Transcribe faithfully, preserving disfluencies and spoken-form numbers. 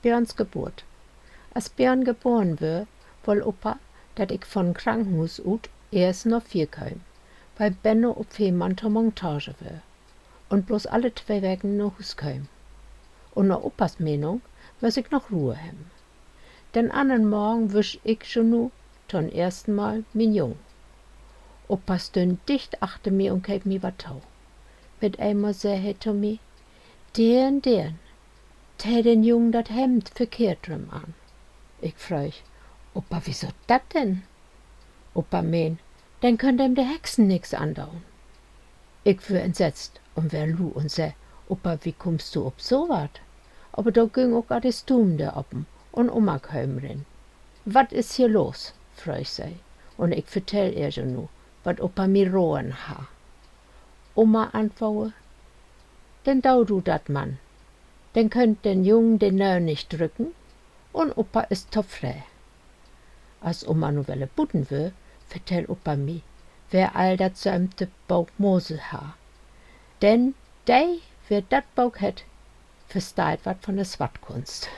Björns Geburt. As Björn geboren wöör, wull Opa, dat ik von Krankenhuus ut eerst na Veer kööm, wiel Benno op Fehmarn to Montage wöör un bloots alle twee Weken na Huus kööm. Un na Opas Menung müss ik noch Ruhe hebben. Den annern Morgen wüsch ik jo nu to'n eersten Mal mien Jung. Opa stünn dicht achter mi un keek mi wat to. Mit eenmal sä he to mi: Deern, Deern, tee den Jung dat Hemd verkehrt rüm an. Ik fröög: Opa, wieso dat denn? Opa meen, denn köönt em de Hexen nix andoon. Ik wöör entsetzt un weer luut un sä: Opa, wie kummst du op so wat? Aver dor güng ok al de Stuvendöör open un Oma kööm rin. Wat is hier los?, fröög se, un ik vertell ehr jo nu, wat Opa mi raden harr. Oma antwoor: Denn do du dat man. Denn köönt den Jung de Nööm nich drücken un Opa is tofree. As Oma nu wedder buten wöör, vertell Opa mi, wer al dat söövte Book Mose harr. Denn de, wer dat Book hett, versteiht wat von de Swattkunst.